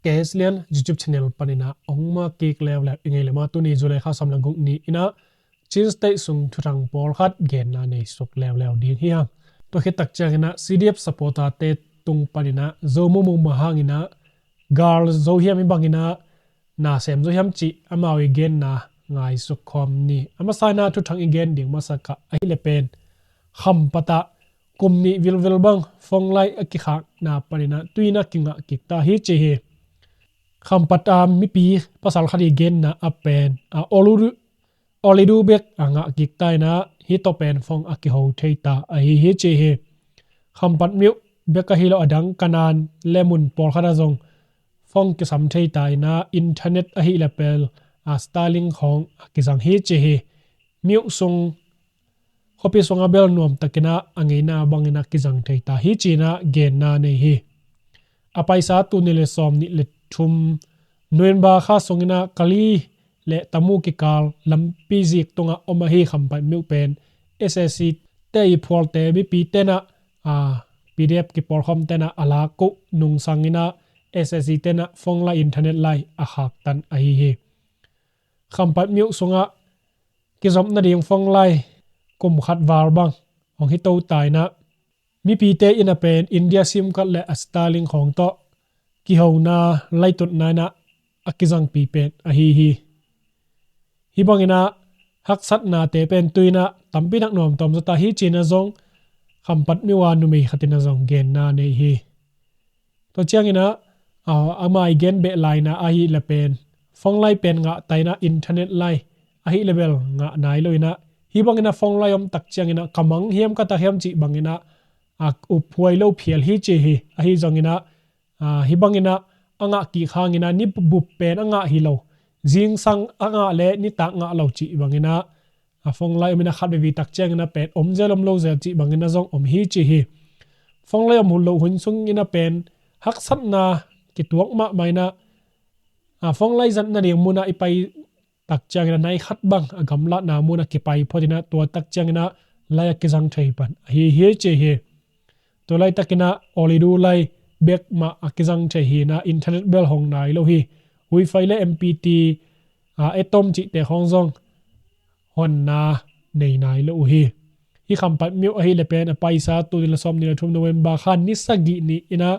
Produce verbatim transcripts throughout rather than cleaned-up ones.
K S Lian YouTube channel panin ah hong muak kik leuleu i ngei leh maw, tuni July kha sawm le guk ni-in ah Chin State sung thuthang pawlkhat genna nei suk leuleu ding hi hang. Tua khit tak ciangin ah C D F supporter-te tung panin ah zo mumuma hangin ah gal zo hiam, hih bangin ah na sem zo hiam cih amau i genna ngaisuk khawm ni. A masa-in ah thuthang i gen ding masak ah ahih leh pen Khampat ah kum nih vilvel bang phone line a kikhakna panin ah tu-in ah kingah kik ta hi ci hi. Khampat a mipi pasal khat i genna ah pen a Olidu, Olidu bek a ngah kik ta in ah hih tawh pen phone a kiho thei ta ahi hi ci hi. Khampat myuh bek ahi lo, a dang Kanan le mun pawlkhat ah zong phone kisam thei ta in ah internet ahih leh pen a Starlink khawng a kizang hi ci hi. Myuh sung, khuapi sungah bel nuam takin ah a ngeina bangin ah kizang thei ta hi ci-in ah genna nei hi. A paisa tul nih le sawm nih le thum November kha sungin ah Kali le Tamu kikal lampi zik tungah om ahi Khampat myuh pen S A C te i phualte mipite'n ah, a, P D F kipawlkhawmte'n ah a lak uh nungsangin ah S A C te'n ah phone line, internet line a khaktan ahi hi. Khampat myuh sungah kizopna ding phone line kum khat val bang hong hi to ta in ah mipite in ah pen India SIM card le a Starlink khawng tawh kihona laitutna in ah a kizangpi pen ahi hi. Hih bangin ah haksatnate pen tu-in ah tampi nak nuamtuam zaw ta hi ci-in ah zong Khampat myuh a numei khat in ah zong genna nei hi. Tua ciangin ah, a, ama i gen beh laina ahih leh pen phone line pen ngah ta in ah internet line ahih leh bel ngah nai lo in ah, hih bangin ah phone line om tak ciangin ah ka mang hiam ka tak hiam cih bangin ah, a, uphuai lo phial hi ci hi. Ahi zongin ah, a, hih bangin ah a ngah kik hangin ah ni bup pen a ngah hi lo, zingsang a ngah le nitak ngah lo cih bangin ah, a phone line om in ah khat veve tak ciangin ah pen om zel om lo zel cih bangin ah zong om hi ci hi. Phone line om hun lo hun sungin ah pen haksatna kituak mahmah in ah, a, phone line zatna ding mun ah i pai tak ciangin ah nai khat bang a gamlatna mun ah kipai phot in ah tua tak ciangin ah line a kizang thei pan ahi hi ci hi. Tua laitakin ah Olidu line bek mah a kizang thei hi in ah internet bel hong nai lo hi. Wi-Fi le M P T, a, atom cihte khawng zong honna nei nai lo uh hi. Hih Khampat myuh ahih leh pen a paisa tul nih le sawm nih le thum November kha ni sagih ni-in ah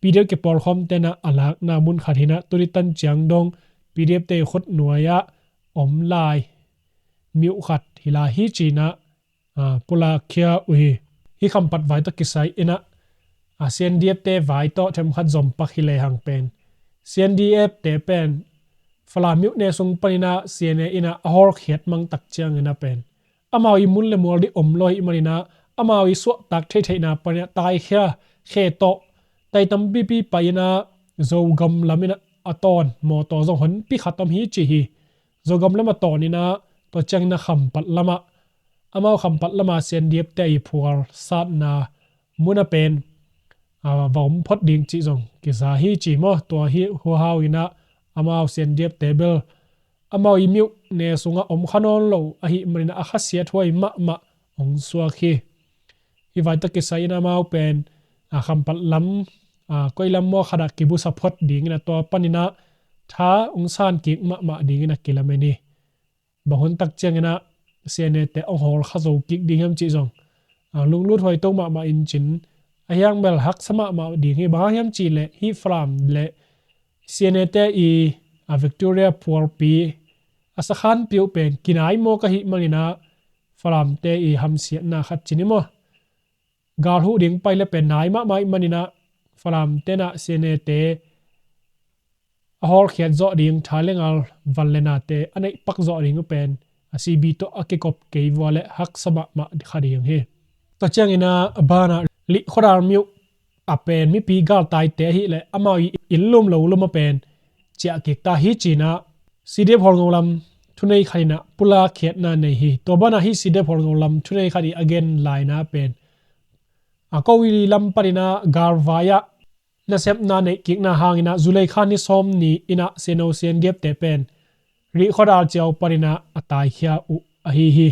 P D F kipawlkhawmte'n ah a lakna mun khat hi in ah tuni tan ciang dong P D F te khut nuai ah om lai myuh khat hi lai hi ci-in ah, a, pulak khia uh hi. Hih Khampat vai tawh kisai in ah, a, C N D F te vai tawh themkhat zom pak hi lehang pen C N D F te pen Falam myuh ne sung panin ah C N A in ah a hawlkhiat mang tak ciangin ah pen amau i mun le mual dih om lo ahih manin ah amau i suahtak theihtheihna panin ah taikhia khe tawh tai tampipi pai in ah Zogam lam in ah a tawn mawtaw zong honpi khat om hi ci hi. Zogam lam a tawn in ah tua ciangin ah Khampat lamah, amau Khampat lamah C N D F te i phual satna mun ah pen, a, va om phot ding cih zong kiza hi ci maw. Tua hi huhau in ah amau C N D F te bel amau i myuh ne sungah om kha nawn lo ahih manin ah a khasiat huai mahmah hong suak hi. Hih vai tawh kisai in ah amau pen, a, Khampat lam, a, koi lam maw khat ah kibusa phot dingin ah tua panin ah tha hong san kik mahmah dingin ah kilamen hi. Bang hun tak ciangin ah C N A te hong hawl kha zo kik ding hiam cih zong, a, lunglut huai to mahmah in cin, a hiang bel haksa mahmah ding hi. Bang hang hiam cih leh hih Falam le C N A te i, a, Victoria phualpi a sakhanpi uh pen kinai mawk ahih manin ah Falam te i hamsiatna khat ci ni maw, gal huh ding pai le pen nai mahmah ahih manin ah Falam te'n ah C N A te a hawlkhiat zawh ding, tha le ngal, van le nate a neih pak zawh ding uh pen a C B tawh a kikop kei vua le haksa mahmah kha ding hi. Tua ciangin ah a ban ah Lihkhuadal myuh a pen mipi galtaite ahih leh amau i inn lum lo lum ah pen ciah kik ta hi ci-in ah C D F Hawlngo lam thunei khat in ah pulak khiatna nei hi. Tua ban ah hih C D F Hawlngo lam thunei khat i a gen laina pen, a, Kawili lam panin ah galvai ah nasepna neih kikna hangin ah July kha ni sawm ni-in ah C N O C N D F te pen Lihkhuadal ciau panin ah a taikhia uh ahi hi.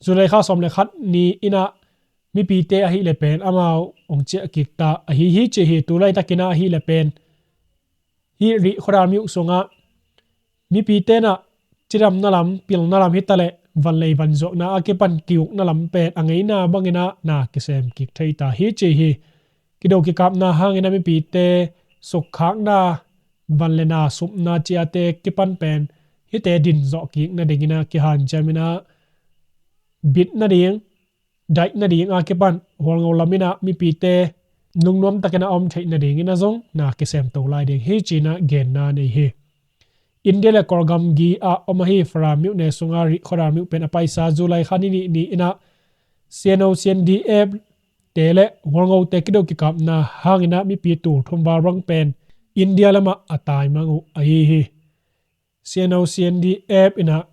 July kha sawm le khat ni-in ah mipite ahih leh pen amau hong ciah kik ta ahi hi ci hi. Tu laitakin ah ahih leh pen Hih Rih khuadar miuh sungah mipite in ah cidamna lam, pilna lam hitaleh vanlei vanzuakna a kipan ki-ukna lam pen a ngeina bangin ah na kisem kik thei ta hi ci hi. Kido kikapna hangin ah mipite sukkhakna, van le na supna ciate kipan pen hihte din zawh kik nadingin ah kihanciamin ah bit nading, daih nading a kipan hualngo lamin ah mipite lungnuam takin a om theih nadingin ah zong na kisemto lai ding hi ci-in ah genna nei hi. India le Kawlgam gi ah om ahi Falam miuh ne sunga Rih khuadar miuh pen a paisa July kha ni nih ni-in ah C N O C N D F te le hualngote kido kikapna hangin ah mipi tul thum val bang pen India lamah a taimang uh ahi hi. C N O C N D F in ah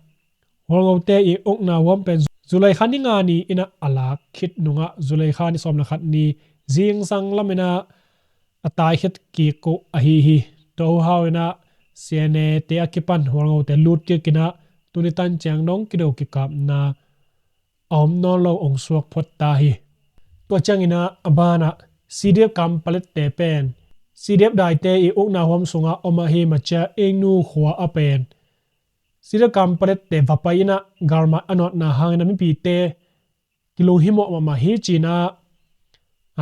hualngote i ukna huam pen July kha ni nga ni-in ah a lak khit nungah July kha ni sawm le khat ni zingsang lamin ah a taikhia kik uh ahi hi. Tua uh hangin ah C N A te a kipan hualngote lut kikin ah tuni tan ciang dong kido kikapna a om nawn lo ong suak phot ta hi. Tua ciangin ah a banah C D F Kampalette pen C D F Daite i ukna huam sungah om ahi Machia Ingnu khua a pen C D F Kampalette va pai-in ah galmai a nawtna hangin ah mipite kilunghimawh mahmah hi ci-in ah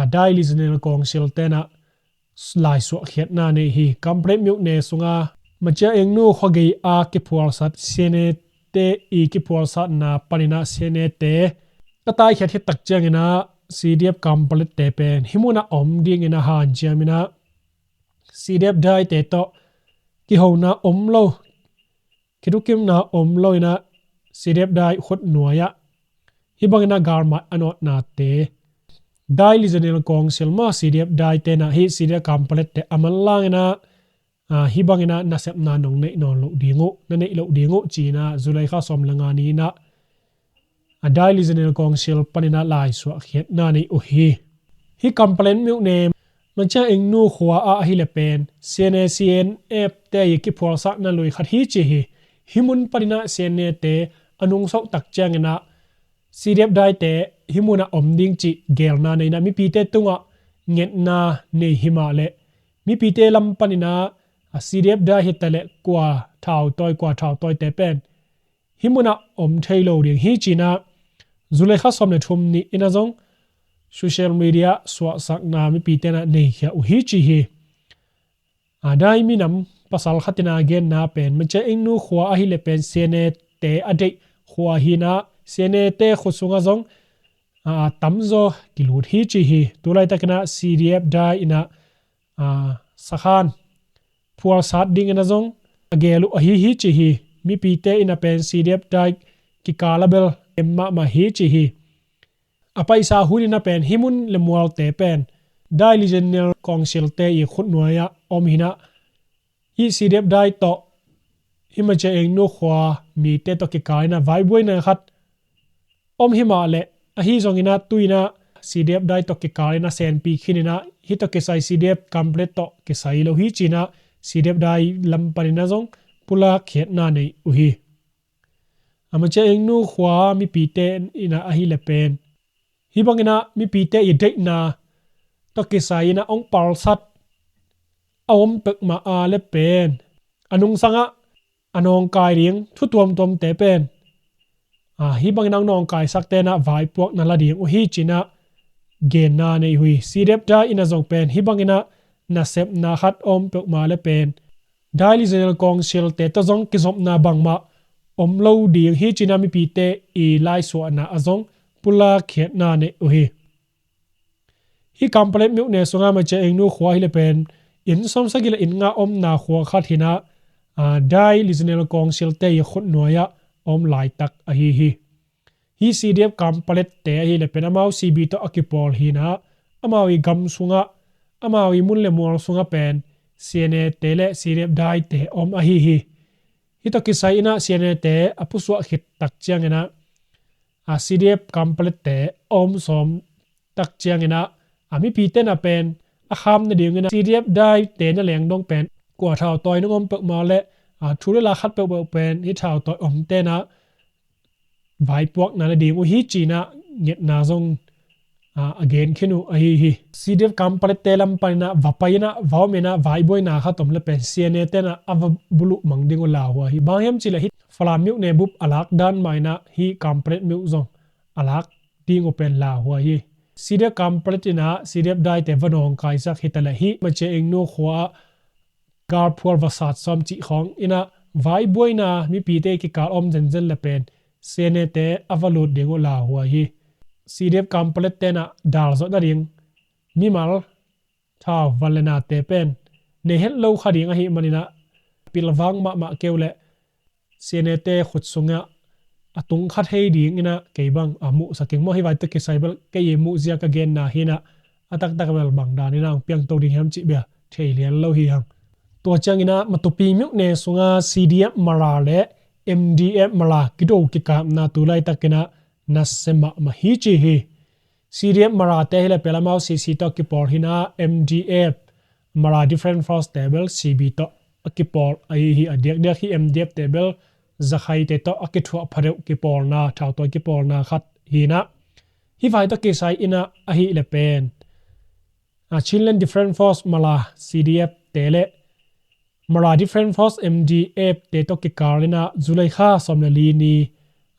a Dai Regional Council te in ah laisuahkhiatna nei hi. Kampalette miuh ne sunga Machia Ingnu khuagei a kiphualsat C N A te i kiphualsatna panin ah C N A te a taikhiat hi tak ciangin ah C D F Kampalette pen hih munah om dingin a hanciamin ah C D F Daite tawh kihona om lo, kithukimna om lo-in ah C D F Dai khut nuai-ah hih bangin ah galmai a nawtnate Dai Regional Council maw C D F Daite in ah hih C D F Kampalette a manlangin ah ah, hih bangin ah nasepna nong neih nawn loh ding uh, na neih loh ding uh ci-in ah July kha sawm le nga ni-in ah a Dai Regional Council panin ah laisuahkhiatna nei uh hi. Hih Kampalette miuh ne Machia Ingnu khua ah ahih leh pen C N A C N F te i kiphualsatna lui khat hi ci hi. Hih mun panin ah C N A te a nungsoh tak ciangin ah C D F Daite hih munah om ding cih gelna nei-in ah mipite tungah ngetna nei hi mah leh mipite lam panin ah a C D F Dai hitaleh kua thautawi, kua thautawite pen hih munah om thei lo ding hi ci-in ah July kha sawm le thum ni-in ah zong social media suahsakna mipite in ah neikhia uh hi ci hi. A Dai minam pasal khat in a genna pen Machia Ingnu khua ahih leh pen C N A te a deih khua hi-in ah C N A te khut sungah zong a tamzaw kilut hi ci hi. Tulaitakin ah C D F Dai in ah a sakhan phualsat dingin ah zong a gel uh ahi hi ci hi. Mipite in ah pen C D F Dai kikal ah bel em mahmah hi ci hi. A paisa hun in ah pen hih mun le mualte pen Dai Regional Council te i khut nuai-ah om hi-in ah hih C D F Dai tawh hih Machia Ingnu khua mite tawh kikal in ah vaibuaina khat om hi mah leh ahi zongin ah tu-in ah C D F Dai tawh kikal in ah senpi khin in ah hih tawh kisai C D F Kampalette tawh kisai lo hi ci-in ah C D F Dai lam panin ah zong pulak khiatna nei uh hi. A Machia Ingnu khua mipite in ah ahih leh pen hih bangin ah mipite i deihna tawh kisai in ah ong palsat a om peuhmah a leh pen a nungsangah a nawngkai ding thu tuamtuamte pen a hih bangin ah ong nawngkaisakte in ah vaipuakna la ding uh hi ci-in ah genna nei uh hi. C D F Dai in ah zong pen hih bangin ah nasepna khat a om peuhmah leh pen Dai Regional Council te tawh zong kizopna bangmah om lo ding hi ci-in ah mipite i laisuahna ah zong pulak khiatna nei uh hi. Hih Kampalette miuh ne sungah Machia Ingnu khua ahih leh pen inn sawmsagih le inn nga omna khua khat hi-in ah a Dai Regional Council te i khut nuai-ah om laitak ahi hi. Hih C D F Kampalette ahih leh pen amau C B tawh a kipawl hi-in ah amau i gam sungah, amau i mun le mual sungah pen C N A te le C D F Daite om ahi hi. Hih tawh kisai in ah C N A te a pusuah khit tak ciangin ah a C D F Kampalette a om sawm tak ciangin ah a mipite in ah pen a kham nadingin ah C D F Daite na lengdong pen kua thautawi nong om peuhmah leh a thu le la khat peuhpeuh pen hih thautawi omte in ah vaipuakna la ding uh hi ci-in ah ngetna zong a, a gen khin uh ahi hi. C D F Kanpetlet te lam panin ah va pai in ah va om in ah vaibuaina khat om le pen C N A te'n ah a va buluh mang ding uh lauhuai hi. Bang hiam cih leh hih Falam myone bup a lak dan mah in ah hih Kanpetlet myone zong a lak ding uh pen lauhuai hi. C D F Kanpetlet in ah C D F daite va nawngkaisak hi ta leh hih Mace Ingnu khua ah galphual va sat sawm cih khawng in ah vaibuaina mipite kikal om zenzen le pen C N A te a va lut ding uh lauhuai hi. C D F Kanpetlet te'n ah dal zawh nading mimal thau van le nate pen nei het lo kha ding ahih manin ah pilvang mahmah kei uh leh C N A te khut sungah a tung kha thei ding in ah kei bang a muhsak ing maw. Hih vai tawh kisai bel kei i muh zia ka genna hi in ah a taktak bel bang dan in ah hong piangto ding hiam cih bia thei lian lo hi hang. Tua ciangin ah Matupi myone sungah C D F Mara le M D F Mara kido kikapna tu laitak in ah nasia mahmah hi ci hi. C D F Mara te hi le pen amau C C tawh a kipawl hi in ah M D F Mara Defense Force te bel C B tawh a kipawl ahi hi. A diakdiak hih M D F te bel Zakhaite tawh a kithuah phadeuh kipawlna, thautuai kipawlna khat hi in ah hih vai tawh kisai in ah ahi le pen a, Chinland Defense Force Mara C D F te le Mara Defense Force M D F te tawh kikal in ah July kha sawm le li ni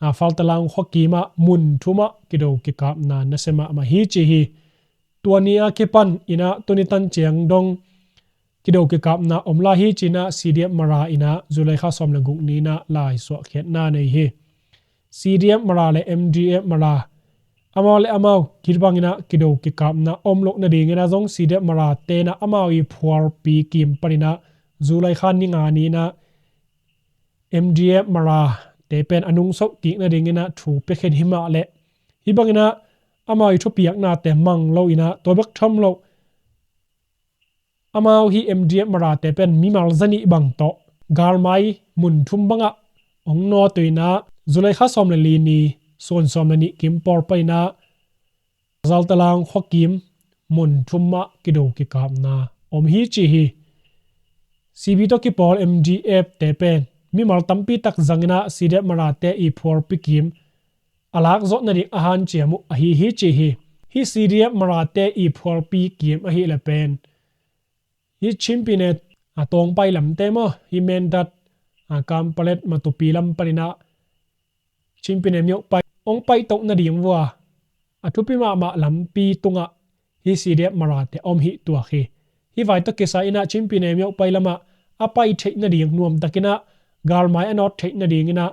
a, Faltalang khuakim ah mun thum ah kido kikapna nasia mahmah hi ci hi. Tua ni a kipan in ah tuni tan ciang dong kido kikapna om lai hi ci in ah C D F Mara in ah July kha sawm le guk ni in ah laisuahkhiatna nei hi. C D F Mara le M D F Mara amau le amau kibang in ah kido kikapna om loh nading in ah zong C D F Mara te'n ah amau i phualpi kim panin ah July kha ni nga ni in ah M D F Mara te pen a nungsoh kik nading in ah thu pia khin hi mah leh hih bangin ah amau i thupiaknate mang lo in ah tua bek tham lo amau hih M D F Mara te pen mimal zanih bang tawh galmai mun thum bangah hong nawt uh in ah July kha sawm le li ni sun sawm le nih kim pawl panin ah Zaltalang khuakim mun thum ah kido kikapna om hi ci hi. C B tawh kipawl M D F te pen mimal tampi tak zang in ah C D F Mara te i phualpi kim a lak zawh nading a hanciam uh ahi hi ci hi. Hih C D F Mara te i phualpi kim ahi le pen hih Chin pyine a tawngpai lamte maw, hih Mindat, a, Kanpetlet, Matupi lam panin ah Chin pyine myo pai hong paitoh nading vua a thupi mahmah lampi tungah hih C D F Mara te om hi tuak hi. Hih vai tawh kisai in ah Chin pyine myo pai lamah a pai theih nading nuamtak in ah galmai a nawt theih nading in ah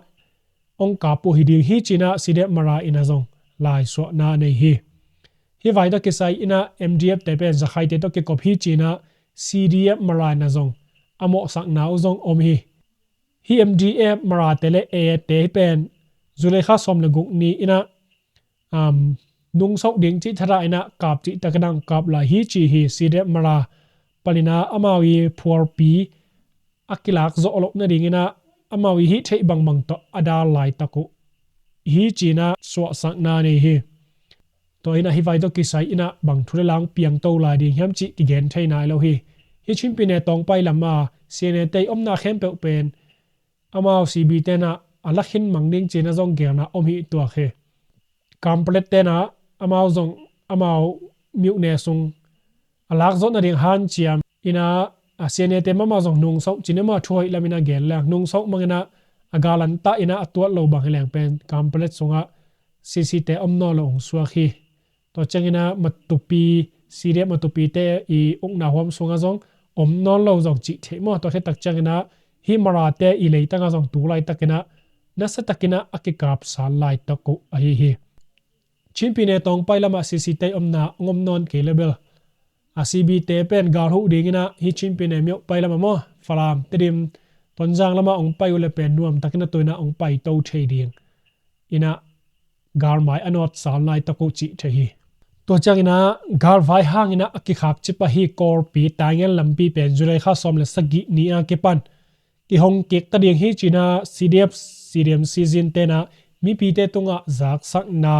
hong kap uh hi ding hi ci in ah C D F Mara in ah zong laisuahna nei hi. Hih vai tawh kisai in ah M D F te pen Zakhaite tawh kikop hi ci in ah C D F Mara in ah zong a mawhsakna uh zong om hi. Hih M D F Mara te le A A te hih pen July kha sawm le guk ni in ah, um, nungsoh ding cih thadah in ah kap cih tak in ah kap lai hi ci hi. C D F Mara panin ah amau i phualpi a kilak zawh loh nading in ah amau i hih theih bangbang tawh a dal laitak uh hi ci in ah suahsakna nei hi. Tua in ah hih vai tawh kisai in ah bang thu le la hong piangto lai ding hiam cih kigen thei nai lo hi. Hih Chin pyine tawngpai lam a C N A te i omna khempeuh pen amau C B te'n ah a lak khin mang ding ci in ah zong geelna om hi tuak hi. Kanpetlet te'n ah amau zong amau myone sung a lak zawh nading hanciam in ah, a, C N A te mahmah zong nungsoh ci in ah amau thu hoih lam in ah gen leng nungsoh mang in ah a gal an tah in ah a tuat lo bang hi leng pen Kanpetlet sungah C C te om nawn lo hong suak hi. Tua ciangin ah Matupi, C D F Matupi te i ukna huam sungah zong om nawn lo zong cih theih maw. Tua khit tak ciangin ah hih Mara te i leitangah zong tu laitak in ah nasa tak in ah a kikap sal laitak uh ahi hi. Chin pyine tawngpai lamah C C te i omna hong om nawn kei le bel a, C B te pen gal huh ding in ah hih Chin pyine myo pai lamah maw, Falam, Tedim, Tonzang lamah hong pai uh le pen nuamtak in ah tu in ah hong paito thei ding in ah galmai a nawt sal laitak uh cih thei hi. Tua ciangin ah galvai hangin ah a kikhakcip ahi Kawlpi Taingen lampi pen July kha sawm le sagih ni a kipan kihong kik ta ding hi ci in ah C D F, C D M Sizin te'n ah mipite tungah zaksakna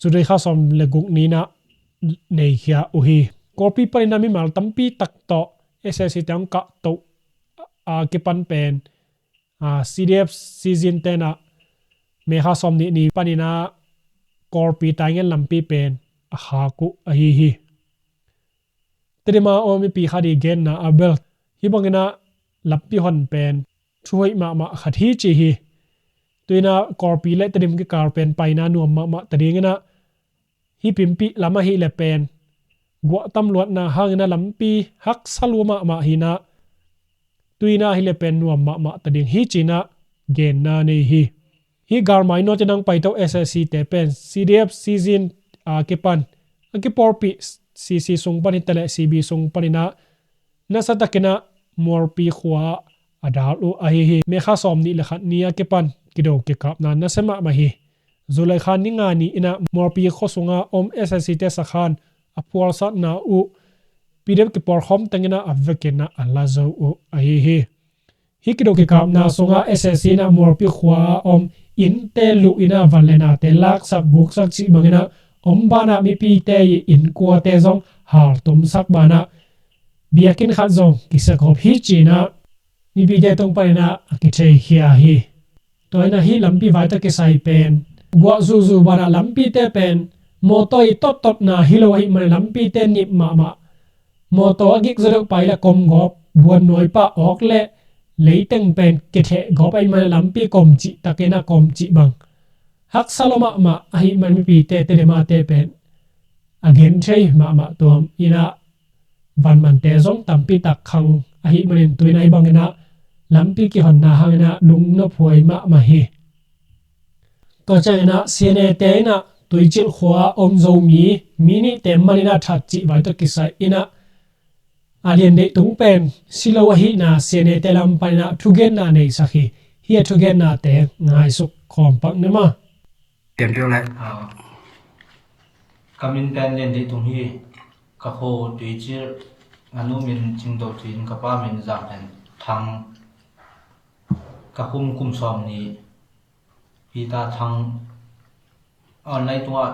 July kha sawm le guk ni in ah neikhia uh hi. Kawlpi panin ah mimal tampi tak tawh S A C te hong kahtoh a kipan pen, a, C D F Sizin te'n ah May kha sawm nih ni panin ah Kawlpi Taingen lampi pen a khak uh ahi hi. Tedim a om mipi khat i genna ah bel hih bangin ah lampi hon pen thu hoih mahmah khat hi ci hi. Tu-in ah Kawlpi le Tedim kikal pen paina nuam mahmah ta dingin ah hih Pimpih lam ahih leh pen guah tam luatna hangin ah lampi haksa lua mahmah hi-in ah tu-in ah ahih leh pen nuam mahmah ta ding hi ci-in ah genna nei hi. Hih galmai nawt in hong paito S S C te pen C D F season a kipan a kipawlpih C C sung pan hi ta leh C B sung panin ah nasa takin ah Mualpi khua ah a dal uh ahi hi. May kha sawmnih le khat ni a kipan kido kikapna nasia mahmah hi. July kha ni nga ni-in ah Mualpi khua sungah om S S C te sakhan a phualsatna uh P D F kipawlkhawm tengin ah a vekin ah a la zo uh ahi hi. Hih kido kikapna sungah S S C in ah Mualpi khua a om innte luh in ah van le nate laksak guksak cih bangin ah om banah mipite i innkuate zong haltumsak banah biakinn khat zong kisia khop hi ci-in ah mipite tung panin ah a kitheikhia hi. Tua in ah hih lampi vai tawh kisai pen guah zuzu banah lampite pen mawtaw i tottotna hi lo ahih manin lampite nip mahmah. Mawtaw a gik zaw deuh pai le kom gawp, buan nuai pah awk le leiteng pen kitheh gawp ahih manin lampi kom cih takin ah kom cih bang haksa lua mahmah ahih manin mipite Tedim a te pen a genthei mahmah tuam in ah vanmante zong tampi tak khang ahih manin tu-in ah hih bangin ah lampi kihonna hangin ah lungnophuai mahmah hi. Tua ciangin ah C N A te in ah Tuicilh khua a om Zomi mi nihte manin ah that cih vai tawh kisai in ah a lian deih tung pen si lo ahihna C N A te lam panin ah thugenna neisak hi. Hih a thugennate ngaisuk khawm pak ni maw? Tiam deuh le. Ah. Ka min pen Lian Deih Tung hi. Ka kho Tuicilh, a nu min Cing To Cin, ka pa min Zang Pen Thang. Ka kum kum sawm ni. Peter Thang online tungah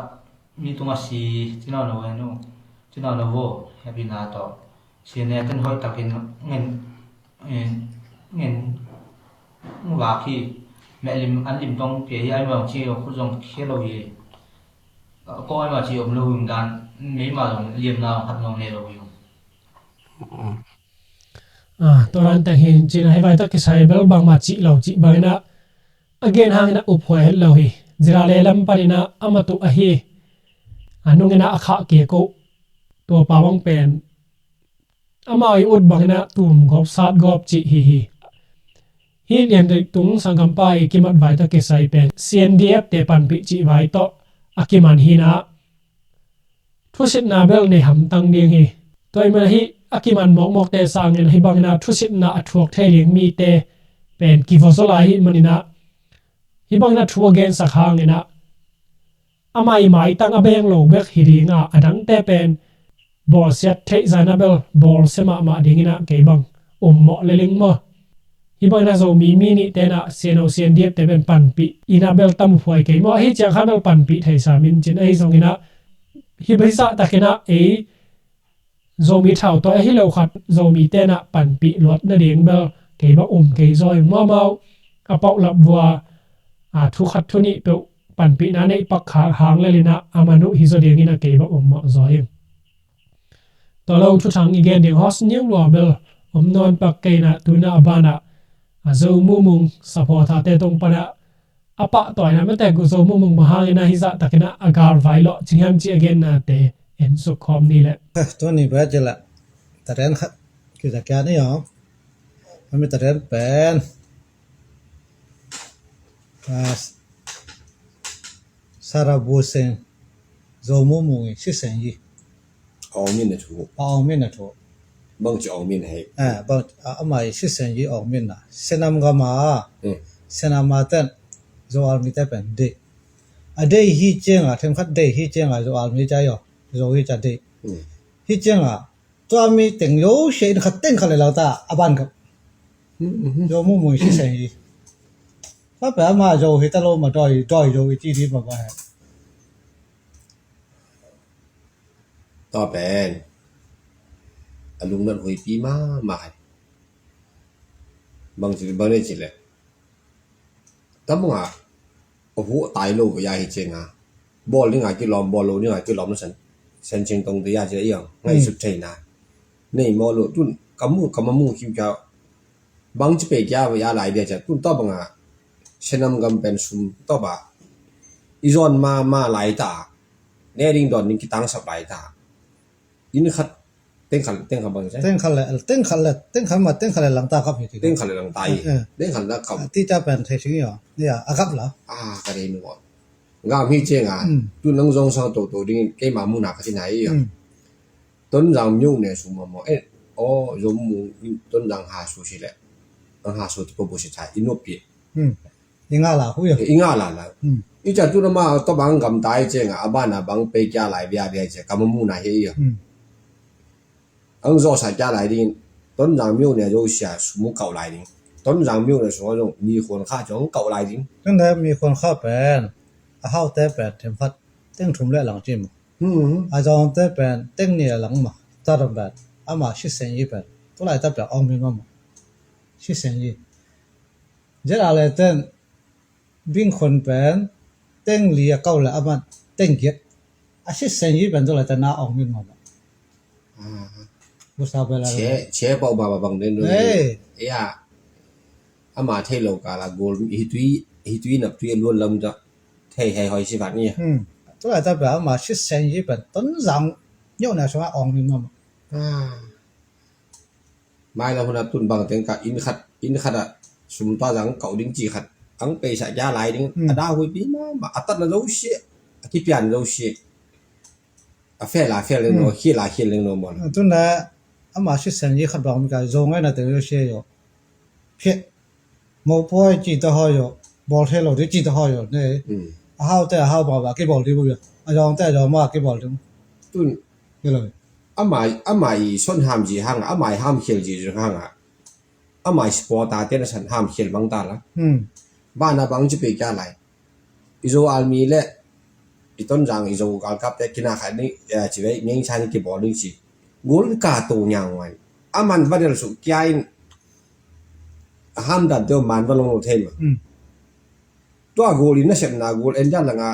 mi tungah si cina no ve nu. Cina no vo. Happy na to. Si ne ten hoi takin ngen, eh, ngen vak hi. Meh lim an lim tong pia hi ai mawng ci khu zong khia lo hi. Ko ai ma ci om lo him dan mei ma zong liam na hat zong ne lo hi. Ah, tua dan teng hi cina hei vai ta kisai bel bang ma ci lo ci bang ina. A gen hangin a up huai het lo hi. Zira le lam panin a ama tuh ahi. A nungin a a khah kik uh. Tua pa bang pen amau i ut bangin a tum gawp sat gawp cih hi hi. Hih Lian Deih Tung sanggampa i kimat vai tawh kisai pen C N D F te panpih cih vai tawh a kiman hi na. Thusitna bel nei hamtang ding hi. Tua ahih manin hih a kiman mawkmawkte sangin hih bangin a thusitna a thuak thei ding mite pen kivuah zaw lai ahih manin a hih bangin a thu a gensak hangin a ama i maitang a beng lo bek hi ding a, a dangte pen bawlsiat theih zah in a bel bawlsia mahmah dingin a kei bang um mawh le ling maw? Hih bangin a Zomi mi nihte in a C N O C N D F te pen panpih in a bel tam huai kei maw? Ahi ciang kha bel panpih thei sa min cin ahi zongin a hih bang zah takin a ei Zomi thau tawi ahi lo khat Zomite in a panpih luat nading bel kei bang um kei zaw ing maw? Amau a pauhlap vua a thu khat thu nih peuh panpihna neih pak hang lel in a a man uh hi zaw dingin a kei bang um mawh zaw ing. Tua lo thuthang i gen ding hos niu lua bel om nawn pak kei in a tu in a a ban ah a Zo Mumung supporter te tung pan ah a pahtawi na mete gu Zo Mumung bang hangin a hih zah takin a a galvai lawh cing hiam cih a gennate en suk khawm ni leh. Tuni bia ci leh taren khat kiza kia ni aw. Ami taren pen Sarabu Seng Zo Mumung i si seng hi. A awng min a thu. A awng min a thu. Bang ci awng min hei. Eh, bang, a, ama i si seng hi awng min a. Senam gam a. Hmm. Senam a ten Zo Army te pen deih. A deih hi ciang a, them khat deih hi ciang a Zo Army ca yo. Zo hi ca deih. Hmm. Hi ciang a. Tua mi teng yo sia in khat teng khat le lau ta a ban kap. Hmm, hmm. Zo Mumung i si seng hi. Kha pe ama Zo hi ta lo ma doi, doi Zo i ci di ma ba he. Tua pen a lungnat huipi mahmah hi. Bang ci, bang nei ci leh. Tam nga a hu tai lo ya hi ciang a. Bawl ding a kilawm, bawl lo ding a kilawm na san. Sen Cing Tong te ya ci a iang ngaihsut theihna nei maw lo tun ka mu ka ma mu khiu kia bang ci pei kia ya lai bia cia tun tawh banga senam gam pen sum tawh ba i zawn ma ma lai ta ne ding dawn ding kitangsap lai ta. Inn khat teng khat teng khat bang ci teng khat le teng khat le teng khat ma teng khat le langta kap hi ti teng khat le langta hi. Teng khat la kap ti ta pen thei sing yo ya a kap la a ka dei nu. Gam hi cianga tun nang zong sang toto dingin keima muna ka ci nai hi. Tonzang myo ne su ma mo e o zom mu Tonzang ha su si le ang ha su ti po bu si ta i no pi. I nga la hu ya i nga la la i ca tu na ma to bang gam tai cianga a bana bang pe kya lai bia bia cia ka ma muna hi ya. Ang zo sa kya lai dingin Tonzang myo ne zo sia su mu kau lai ding. Tonzang myo ne su zong mi khon kha zong kau lai ding. Tun da mi khon kha pen a hau te pen them phat teng thum le lang ci mu. A zong te pen teng ni a lang ma ta ram pen ama si seng yi pen tu lai ta pen ong mi ma ma si seng yi. Zet a le ten bing khon pen teng li a kau le ama teng giat a si seng yi pen tu lai ta na ong mi ma ma. Busa bela che che pau ba ba bang den lo. Ei. Ya. Ama thei lo ka la gol hi tui hi tui nap tui luan lam da. Thei hei hoi si vat ni. Tu lai ta ba ama si seng yi pen Tonzang nyo na so ong ni ngam. Mai la huna tun bang teng ka in khat in khat a sum ta zang kau ding ci khat ang pei sa ja lai ding a da hui pi ma ma a tat na zo si a ki pian zo si. A fel a fel leng no khil a khil leng no mon. Tun la ama si seng yi khat bang mi ka zo ngai na te zo si yo. Phe mo poi ci ta ho yo bol the lo di ci ta ho yo ne. A hau te a hau ba ba ki bol di bu yo a zong te a zong ma ki bol di. Tun. Ki lo. Ama ama i son ham ji hang ama i ham khel ji hang a. Ama i sport a te na san ham khel bang ta la. Ba na bang ci pe kya lai. I Zo Army le i Tonzang i Zo galkap te kina khat ni ci vei ngeng chan ki bol ni ci. Gol ka to nyang wan. A man va del su kia in. A ham dan te man va long lo thei ma. Tua gol in na sep na gol en dan langa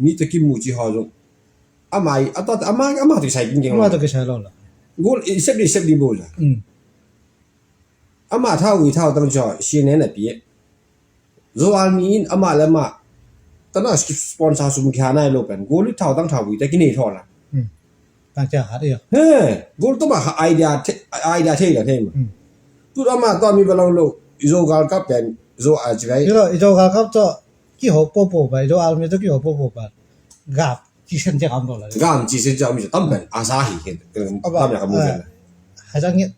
mi te ki mu ci ho zo. Ama i a to ama ama te sai kin geng lo. Ama to ki sai lo la. Gol i sep di sep di bo la. Ama thau i thau tang cho si ne na pi. Zo Army in ama le ama tana sponsor sum khia nai lo pen gol i thau tang thau i te ki nei tho la. Tang cha hat ya. He gol to ma idea idea thei la thei ma. Tu ama to mi ba lo lo i Zo galkap pen Zo a ci bai. Ilo i Zo galkap to ki ho po po ba i Zo Army to ki ho po po ba. Gap. Ci sen ciang am lo la. Gam ci sen ciang mi tam pen a sa hi hen. Tam ya ka mu pen. Ha jang ngiat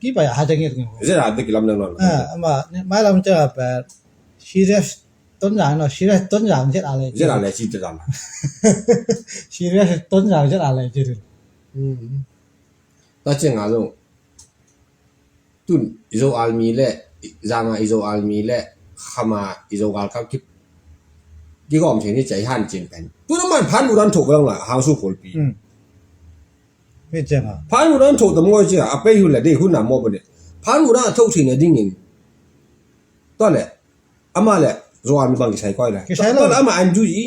ki pa ya ha jang ngiat ngiat. Zera de ki lam nang non. Ama mai lam ciang pen serious Tonzang no serious Tonzang zet a le. Zera le ci te dam. Serious Tonzang zet a le ci. Ta ciang a lo. Tun i Zo Army le zanga i Zo Army le khama i Zo galkap ki ki gom thei ni cai han cin pen tun man phan uran tho bang la hang su khol pi. Phan uran tho tam ngoi cia a pei hun le dei hun na mo bane phan uran tho thei na dingin. To le ama le Zo Army bang ki sai koi la. To le ama an ju i.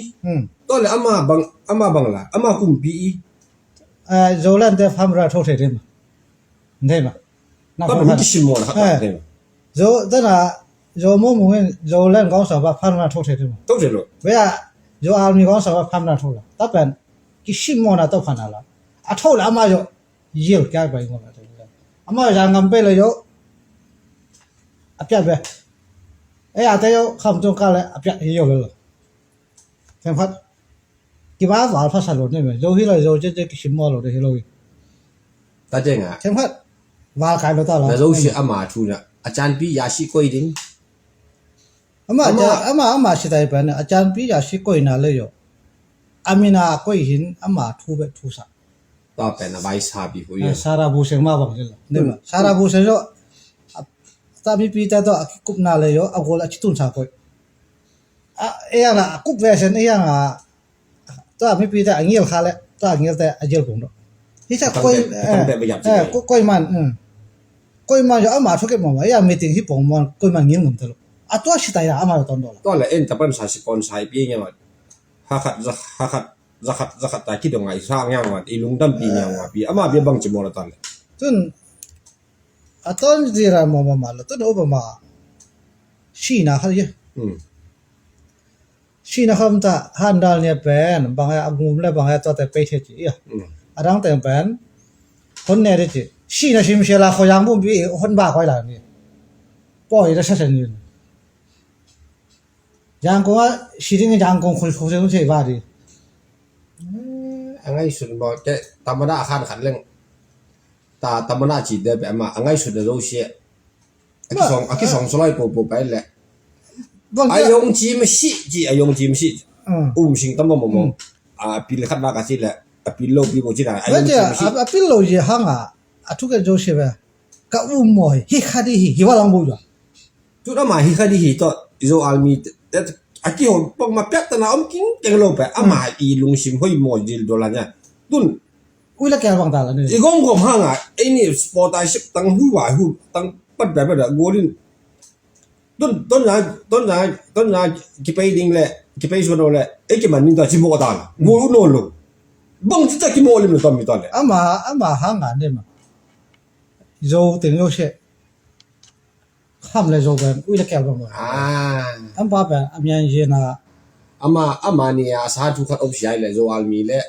To le ama bang ama bang la ama kum pi i. Zoland te phan uran tho thei dei ma. Ndei ma. Na pam pam ki sim mo na khat ndei ma. Zo dana zo mo mo ngen zo len gong sa ba phan na tho the ma. Tho the lo. Ve a zo al mi gong sa ba phan na tho la. Ta pen ki sim mo na to phan na la. A tho la ama zo yel kya ba ngo la. Ama za ngam pe le zo. A pya be. E a te zo kham tong ka le a pya yo lo. Themkhat kiba val phasa lo ne me zo hi lo zo ce ce kisim maw lo de hi lo hi. Ta ce nga themkhat val kai lo ta lo na zo si ama thu na a can pi ya si koi ding. Ama ama ama si tai pa na a can pi ya si koi na le yo. Amina koi hin ama thu be thu sa. Ta pen a vai sa bi hu ya. Sara bu seng ma bang le. Sara bu seng zo. Ta mi pi ta to a kikup na le yo a gol a chitun sa koi. A e yang a kuk ve sen e yang a ta mi pi ta a ngil kha le ta a ngil ta a jil pung do. Hi sa koi koi man koi man yo ama thu ke mo ya meeting hi pung mo koi man ngil ngam ta lo. A to si ta ya ama ton do la. To le en ta pan sa si kon sa pi nge ma. Ha khat za ha khat. zakhat, zakhat ta kidong a i sa ngiang wan, i lungdampi ngiang wan pi. Ama bia bang ci maw la tan le. Tun a ton zira maw maw maw la tun Obama sina khat ye. Hmm. Sina kham ta handal nia pen bang a gum le bang a tua te pei the ci ya. Hmm. A dang teng pen hon ne de ci. Sina sim sia la kho yang bum bi hon ba koi la ni. Poi da sa sa ni. Yangkong a si ding Yangkong khun khun se khun se ba di. A ngaihsun maw te tamana a khan khat leng. Ta tamana ci de pe ama a ngaihsun a zo sia. A kisong a kisong solai po po pa le. Bang a yong ci ma si ci a yong ci ma si. Um sing tam maw maw. A pil khat ba ka ci le a pil lo pi bo ci na a yong ci ma si. A pil lo ye hang a a thu ke zo sia ba. Ka um maw hi khat di hi hi wa lang bo ya. Tu ama hi kha di hi to Zo Almi a kihol pok ma piak tana om king keng lo pe ama i lungsim hoi maw dil dola nya. Tun ui la kya bang ta la ni i gom gom hanga ei ni sport ai sip tang hu wa hu tang pat ba ba da golin. Tun ton na ton na ton na kipei ding le kipei suan lo le ei kiman ning ta ci maw ta la gol u no lo. Bang ci ta ki maw lim lo ta mi ta le ama ama hanga ne ma Zo teng lo se. Kham le Zo pen ui le kel bang bang. Ah. Am pa pen a mian ye na. Ama ama ni a sa thu khat op siai le Zo Almi le.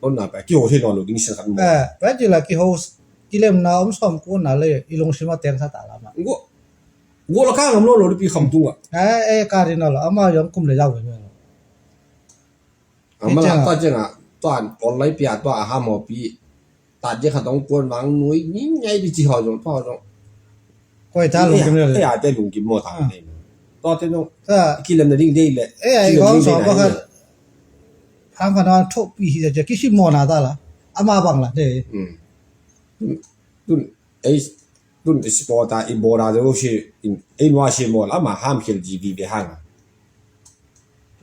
On na pe ki ho thei lo lo ding sin khat mo. Eh, pe ti la ki ho ki lem na om som ku na le i long sima teng sa ta la ma. Go go la ka ngam lo lo pi kham tung a. Eh, eh, ka ri na lo ama yong kum le yau ve lo. Ama la ta jeng a to an online pi a to a ha mo pi. Ta je kha dong kuan wang nui ni ngai di ci ho jong to jong. Koi ta lungkim le. Ei a te lungkim mo ta ne. To te no. Ki lem na ding dei le. Ei ai gong so ba kha. Hang kha na tho pi hi ja ki si mo na ta la. Ama bang la de. Tun ei tun i sport a i bora de si in ei nua si mo la ama ham khel ji vi ve hang.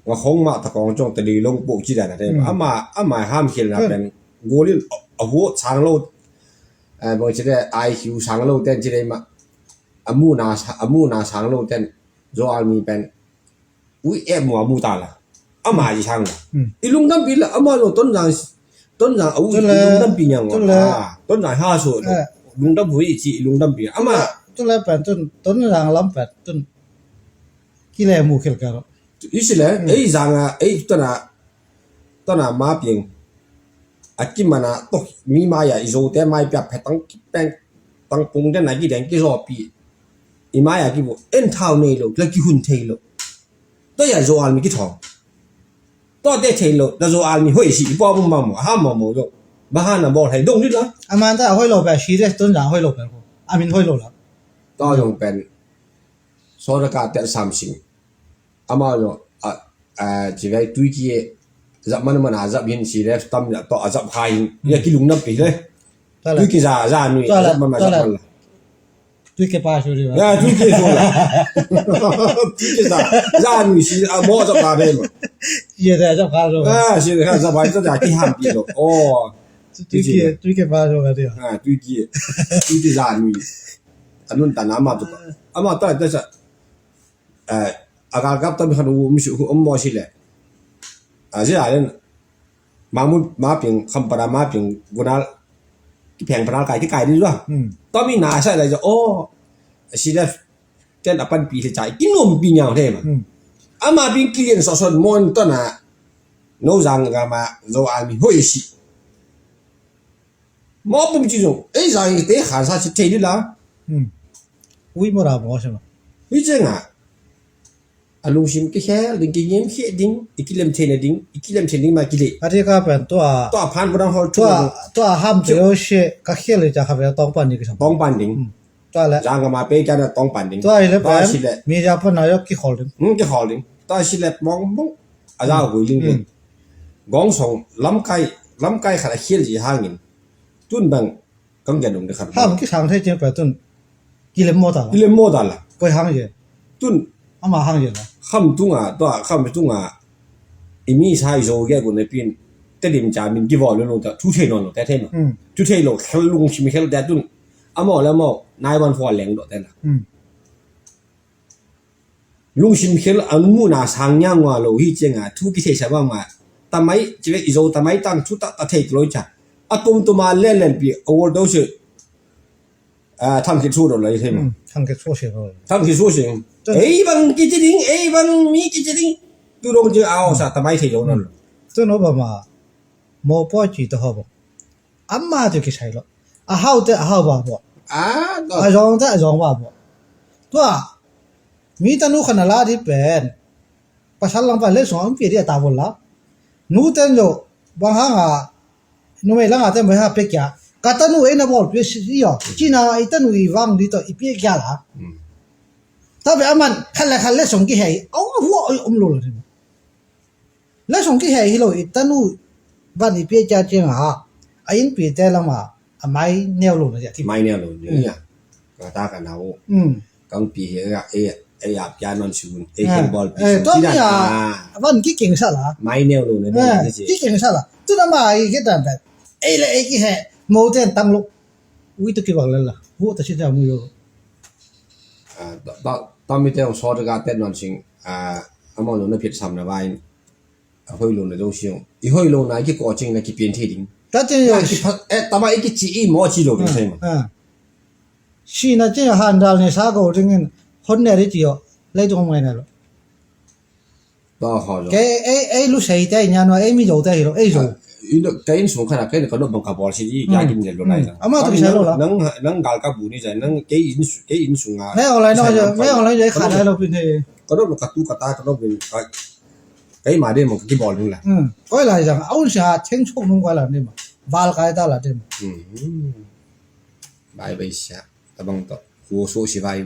Nga khong ma ta kong jong ta li long po ci da na te ama ama ham khel na pen golin a huo chang lo. Bang ci de I Q sang lo ten ci de ma amu na amu na sang lo ten Zo Almi pen ui em mu amu ta la ama ji sang la i lungdam pi la ama lo ton jang ton jang au i lungdam pi nyang ton la ha so lungdam hui ci i lungdam pi ama ton la pen ton ton jang lam pen ton ki le mu khel ka ro. I si le ei zanga ei tana tana ma pieng a ki mana to mi maya i zo te mai pia phe tang ki peng tang pung den a ki den ki zo pi i maya ki bu en thau nei lo la ki hun thei lo. To ya Zo Almi ki thong to te thei lo da Zo Almi hoi si i po bum bam mo ha mo mo lo ba ha na bol hai dong ni la. Aman ta hoi lo pe si de ton ja hoi lo pe ko amin hoi lo la. To jong pen so da ka te sam sing. Ama lo a a ci vai tui ki zap man man a zap hin si le tam ya to a zap kha hin ya ki lung nam pi le. Tui ki za za nui a zap man ma zap man la. Tui ke pa su ri ya tui ki so la. Tui ki za za nui si a mo zap kha de ma. Ye da zap kha lo. A si da za bai to da ki ham pi lo. O. Tui ki tui ke pa su ka de. A tui ki tui ki za nui. Anun ta na ma to ama ta ta sa. A galkap tam khan u mi su um mo si le. A zia len ma mu ma ping kham para ma ping gunal ki pheng para kai ki kai di zua. Tam i na sa lai za o si le ten a pan pi se chai ki nom pi nyang the ma. Ama ping ki lien so son mon to na no zang ga ma zo a mi hoi si. Mawpum ci zong ei zang i te khansa ci thei dila. Ui mora maw sema. Hi cenga a lungsim ki khel ding ki ngim khel ding i kilem theina ding i kilem theina ding ma ki dei. A ri ka pen tua tua phan burang hol tua tua ham te o she ka khel i ta kha ve tong pan ni ki sam. Tong pan ding. Tua le zang ka ma pe ka na tong pan ding. Tua i le pen mi ja pan na yo ki khol ding. Ki khol ding. Tua si le mong mong a za hui ling ling. Gong song lamkai lamkai khat a khial ji hangin tun bang kang gen um de khat. Ham ki sang thei ceng pe tun kilem mo ta la. Kilem mo ta la. Koi hang ye. Tun ama hang ye la. Kham tunga to kham tunga i mi sai zo ge gun ne pin te lim cha min ki vol lo ta thu thei no no te thei no. Thu thei lo khel lung sim khel de tun amo le mo nai wan fo leng do te na. Lungsim khel an muhna sang nya ngua lo hi cianga thu kitheisa bangma tamai, ci ve i Zo tamai tang thu ta, ta thei lo i ca. A tum tuma len len pi, a wol do se. A, thang khit su do lai thei ma. Hmm, thang khit su se lo. Thang khit su se. Tun- Ei bang kici ding, ei bang mi kici ding. Tu dong ci a, hmm, sa tamai thei lo na lo. Tu no ba ma. Mo po ci ta ho ba. Ama tu kisai lo. A hau te a hau ba bo. A, to. A zong te a zong ba bo. Tua. Mi tanu khana la di pen. Pasal lang pa le song ang pi di a ta bo la. Nu ten lo. Bang hang a. Numei lang a ten bai ha pe kia. Ka tanu ei na bol pi si yo. Cina i tanu i vang di to i pi kia la. Hmm. Ta be aman. Khat le khat le song kihei. Au hua oi om lo la. Lesson kihei hi lo i tanu van i pia cia ciang a, a innpi te lam a, a mai neu lo na dia ki. Mai neu lo na dia. Mm. Ka ta ka nau. Mm. Kang pi he a, e, e a pia non sun, e, ah, khen bol pi, eh, sun, to ci da ni a, na. Van ki keng sa la. Mai neu lo na dia, eh, na ci. Ki keng sa la. Tu na mai ki tan ta. E le e ki he, mo ten tang lo. Ui tu ki bang la la. Hu ta ci ta mu yo. Ah, ta, ta, ta mi te ong so ta ga ten non sing. Ah, amau lo na phit sam na vai. A hoih lo na zo siang. I hoih lo na i kikawh cing na kipian thei ding. Tate na kipha-, eh, tama i kici i maw ci lo ding, ah, sai ma. Ah. Sihna cing a handal ne sa ko dingin hon ne ri ci aw. Leitung om ngai na lo. Ba khaw zo. Kei ei, ei lu sei te nya no ei mi zo te hi lo, ei zo. Ah, i lo, kei inn sung khana kei na ka no bang ka bawl si i, hmm, ya kim ne lo lai, hmm, la. Ama tu sa lo la. Nang, nang gal ka bu ni zai, nang kei inn su-, kei inn sung a. Ngai online no, sai zo, nang ngai online zo, ka no kha dai lo pin he. Ka no ka tu ka ta, ka no bin ka. Keima ding maw, ka kibawl ding la. Hmm. Koi lai zang, a un sia theng chok nung koi la ding maw. Val kai ta la ding maw. Hmm. Bai bai sia, tabang to. Kuo so si bai.